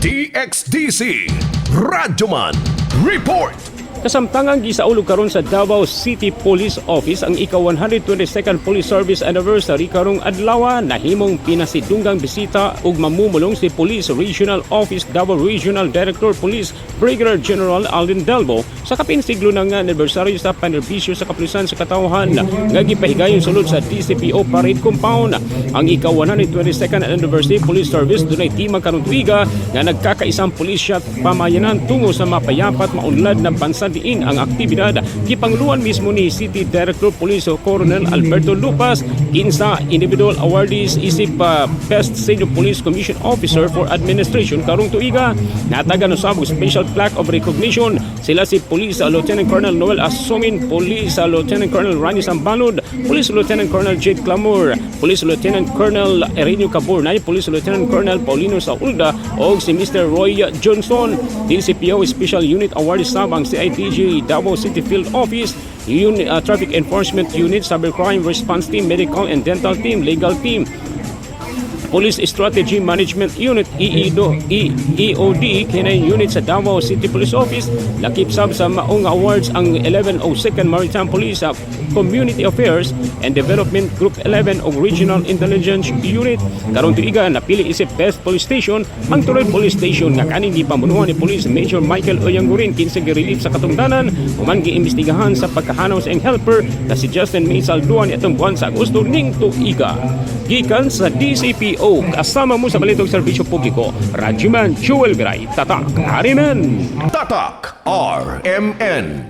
DXDC Radyoman Report. Kasamtangang gisaulog karon sa Davao City Police Office ang ika-122nd Police Service Anniversary karong adlaw. Nahimong pinasidunggang bisita ug mamumulong si Police Regional Office Davao Regional Director Police Brigadier General Alden Delbo sa kapin siglo ng anibersaryo sa panerbisyo sa kapulisan sa katawhan nga gipahigayon sulod sa DCPO Parade Compound. Ang ika-122nd Anniversary Police Service dunay tema karong tuiga nga nagkakaisang pulisya at pamayanan tungo sa mapayapat, maunlad na bansa, diin ang aktibidad gipanguluhan mismo ni City Director Police Colonel Alberto Lupas, kinsa individual awardees isip Best Senior Police Commission Officer for Administration karong tuiga. Natagan usab og special plaque of recognition sila si Police Lieutenant Colonel Noel Asumin, Police Lieutenant Colonel Rani Sambalud, Police Lieutenant Colonel Jade Clamor, Police Lieutenant Colonel Erenio Caburnay, Police Lieutenant Colonel Paulino Saulda o si Mr. Roy Johnson. DCPO Special Unit Award sab ang CIDG Davao City Field Office, Unit, Traffic Enforcement Unit, Cybercrime Response Team, Medical and Dental Team, Legal Team, Police Strategy Management Unit, EEDO, EOD, K9 Unit sa Davao City Police Office. Lakip sab sa maong awards ang 1102nd Maritime Police sa Community Affairs and Development Group 11 ug Regional Intelligence Unit. Karong tuiga, napili isip Best Police Station ang Tuloy Police Station nga kaning gipamunuan ni Police Major Michael Oyangurin, kinsa gi-relieve sa katungdanan human giimbestigahan sa pagkahanaw sa iyang helper na si Justin May Salduan itong buwan sa Agosto ning tuiga. Gikan sa DCPO, kasama mo sa balitog serbisyo publiko, Radyoman Jewel Viray, Tatak, RMN. Tatak RMN.